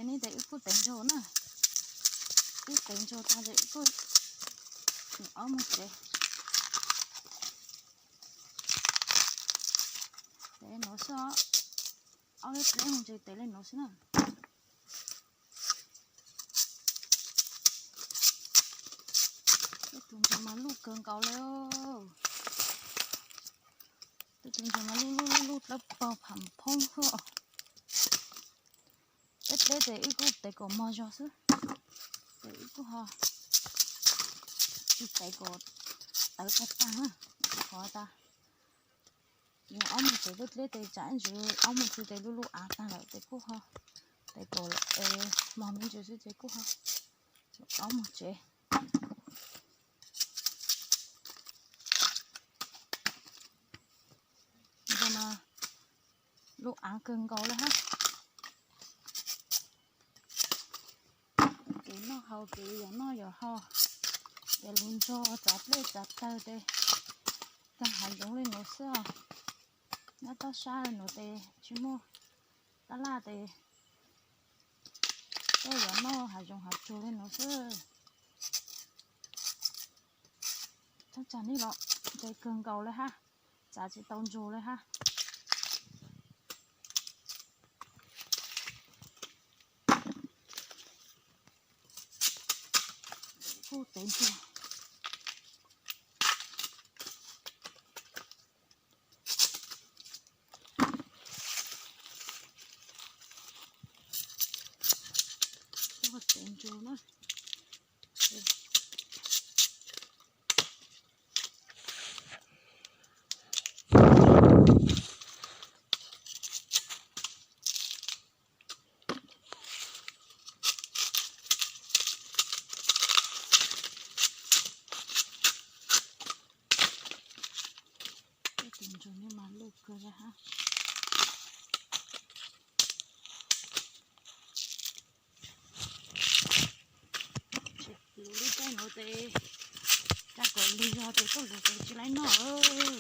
Neb tes wb kuj tev ntsuag na, wb tev ntsuag tag tes wb kuj ob mus tsev. Tev nuav xwb, ob peb mus tsev tev le nuav xwb na. Tej tus ntsuag mas luj kawg nkaus le. Tej tus ntsuag mas luj luj luj luj dlawb paug pham phoob xwb. Peb dleb tes wb kuj tev kom mog zog xwb, tes wb kuj ho tsis tev kom tawv tag tag na, qhov tas yog ob mus tsev peb dleb tes tsam ib ntsis ob mus tsev tes luj luj av tag lawm tes kuj ho tev kom mog me ntsis xwb ces kuj ho ob mus tsev. Ntsuag mas luj av kawg nkaus le hab. Kev noj haus kev yam noj yam haus, ces lug ntsuag tsav dlej tsav tawg tes tag hav zoov le nuav xwb os. Nyob toj sab le nuav tes tsis muaj tab laj tes tej yam noj hav zoov hav tsuag le nuav xwb. Txhob tsav nej los ntshe kawg nkaus le hab, tsav tsis tau ntsuag le hab. Kuj tev ntsuag. Tev ntsuag na. Tej tus ntsuag no mas luj kawg le hab. Lub caij nuav tes tag kom lug zog tes tuaj lug tes tsis laib noj,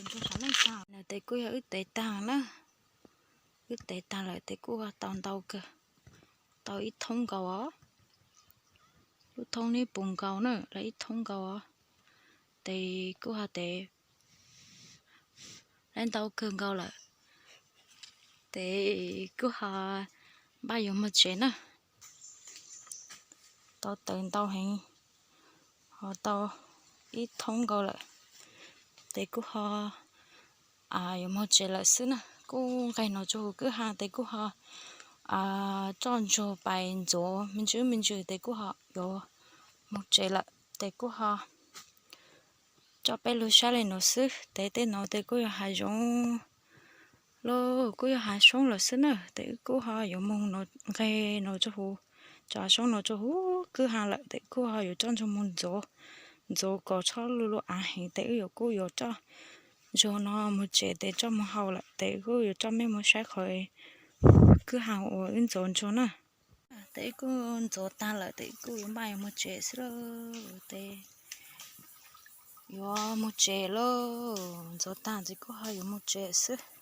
ntsuag sav leej tag. Tes kuj yog wb tev tag na, wb tev tag lawm tes kuj tau ntau kawg, tau ib thoob nkaus os. Lub thoob neb pum nkaus na, lawv ib thoob nkaus os. Tes kuj ho tes laib ntau kawg nkaus lawm, tes kuj ho npaj yuav moog tsev na. Tau tawv ntau heev, ho tau ib thoob nkaus lawm, tes kuj ho yuav moog tsev lawm xwb na. Kuj nqeg nuav rua huv kwj ha tes kuj ho coj ntsuag pais ntxuav me ntsws me ntsws tes kuj ho yuav moog tsev lawm, tes kuj ho coj peb lug saib le nuav xwb. Tes tej nuav tes kuj yog hav zoov lawm, kuj yog hav soob lawm xwb na. Tes wb kuj ho yuav moog nqeg nuav rua huv, cov hav soob nuav rua huv kwj ha lawm tes kuj ho yuav coj ntsuag moog ntxuav, ntxuav kom tshob luj luj av heev tes wb yuav kuj yuav coj ntsuag no moog tsev tes coj moog hau lawm tes kuj yuav coj mej moog saib qhov kwj ha uas wb ntxuav ntsuag na. Tes wb kuj ntxuav tag lawm tes kuj yuav npaj yuav moog tsev xwb lauj. Tes yuav moog tsev lauj, ntxuav tag tes kuj ho yuav moog tsev xwb.